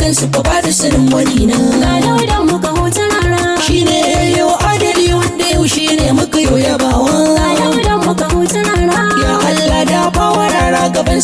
Gidan su fa ba da sanin wani na. Ga Daudan muka huta rara. Shine yayyo adali wanda yau shine muka yo yabawa. Ga Daudan muka huta rara. Ya Allah, da fawa rara gabansa.